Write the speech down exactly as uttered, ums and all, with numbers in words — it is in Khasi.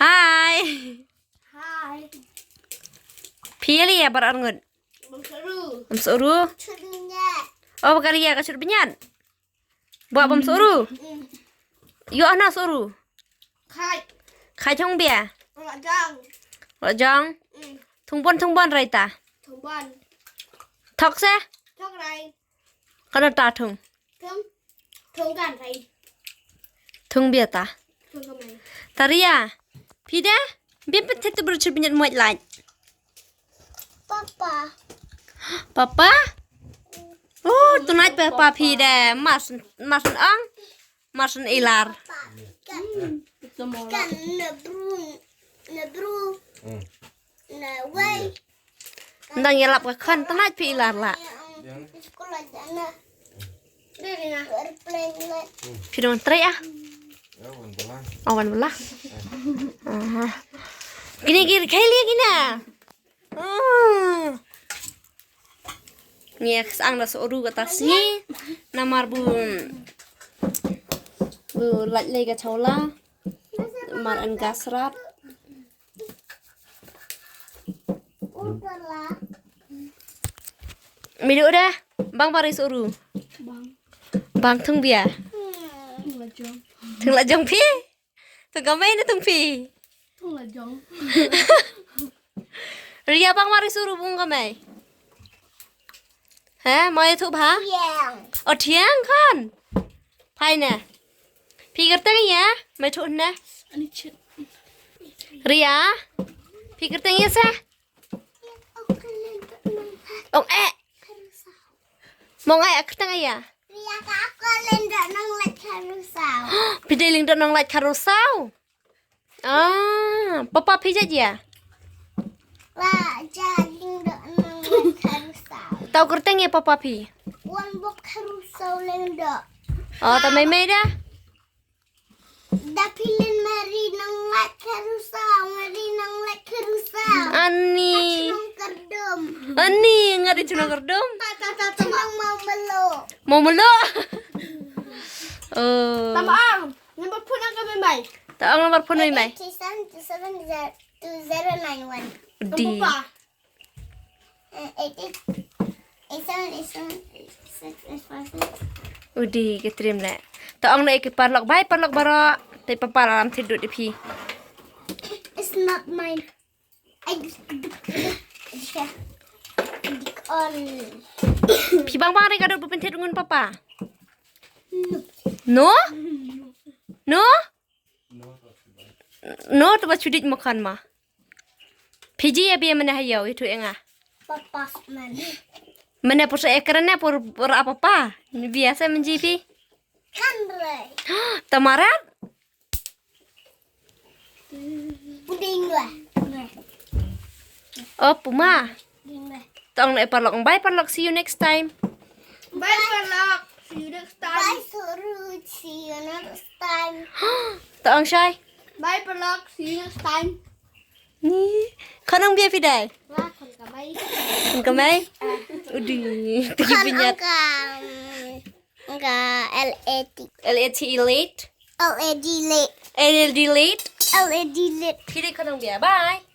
Hi. Hi. Phi ïa leh ïa baroh arngut. Bym sngewthuh. Bym sngewthuh. Shu bniat. Oh, ba ka Ria ka shu bniat. Ba bym sngewthuh. Mm. Ïoh na sngewthuh. Khai. Khai thung bia. Lah jong. Lah jong. Mm. Thung bon, thung bon rei ta. Thung bon. Thok se. Thok rei. Ka na ta thung. Thung. Thung kan rei. Thung bia ta. Thung ka mai. Ta Ria. Phi de? Bia pynthit tu bru chut bniat muaj lait. Papa. Papa? Oh, tu nait papa phi de. Mas, mas ong. Mas ilar. Papa. Kan, kan na bru, na bru. Hmm. Na wei. Ndang ïalap ka khon, tang nait phi ilar la. Phi dang trei ah. Oh, wan bela. Aha. Kine kir kheli kine. Oh. Ngi khsang da soru ka ta sngi. Namar bu, bu lait lei ka chawla. Mar an gas rat. Mi du da, bang baris uru. Bang. Bang thung bia. Thung la jong. Thung la jong phi. Thung ka mei ne thung phi. Thung la jong. Ria bang baris uru bung ka mei. He, mo ïathuh bha? Thiang. O thiang khon. Phai ne. Phi kyrteng ïa, mo ïathuh ne. Ani chit. Ria. Phi kyrteng ïa se. Ong eh. Mo ong eh kyrteng ïa. Ria ka ko len da nang lek karusaw. Phi dei lyngdoh nang lek karusaw. Ah, papa phi jait ïa? Wa ja lyngdoh nang lek karusaw. Tau kyrteng ïa papa phi? Wan bok karusaw lyngdoh. Oh, ta mei mei da? Da phi len mari nang lek karusaw, mari nang lek karusaw. Ani. Nang kerdum. Ani, nga di chnong kerdum. Ta ta ta ta nang mau melo. Mau melo. Oh. Tama ang. Number phone ang ka mei mei. Ta ang number phone mei mei. Eight seven two seven two zero nine one. Di. Papa. Eh, eight eight eight seven eight seven eight six eight five six. Udi ki trim le. Ta ong na ki parlok bai parlok baro. Te papa lam thit dut iphi. It's not mine. I just all. Phi bang bang re ka dut bu pynthit ngun papa. No? No? No, to ba chudit mo khan ma. Phi ji ya bia mane ha ïew, itu enga. Papa man. Mane por sa ekran ne por, por apa pa? Ni bia sa menji phi. Kan re. Tamarat? Puding wa. Oh, puma. Tong le parlok, bye parlok, see you next time. Bye parlok, see you next time. Bye Surut, see you next time. Tong shai. Bye parlok, see you next time. Ni, khanang bia phi dai. Wa khan ka mai. Khan ka mai. Udi, tiki pinyat. Ka L A T. L A T E late. L A D late. L A D late. L A D late. Phi dei khanang bia. Bye.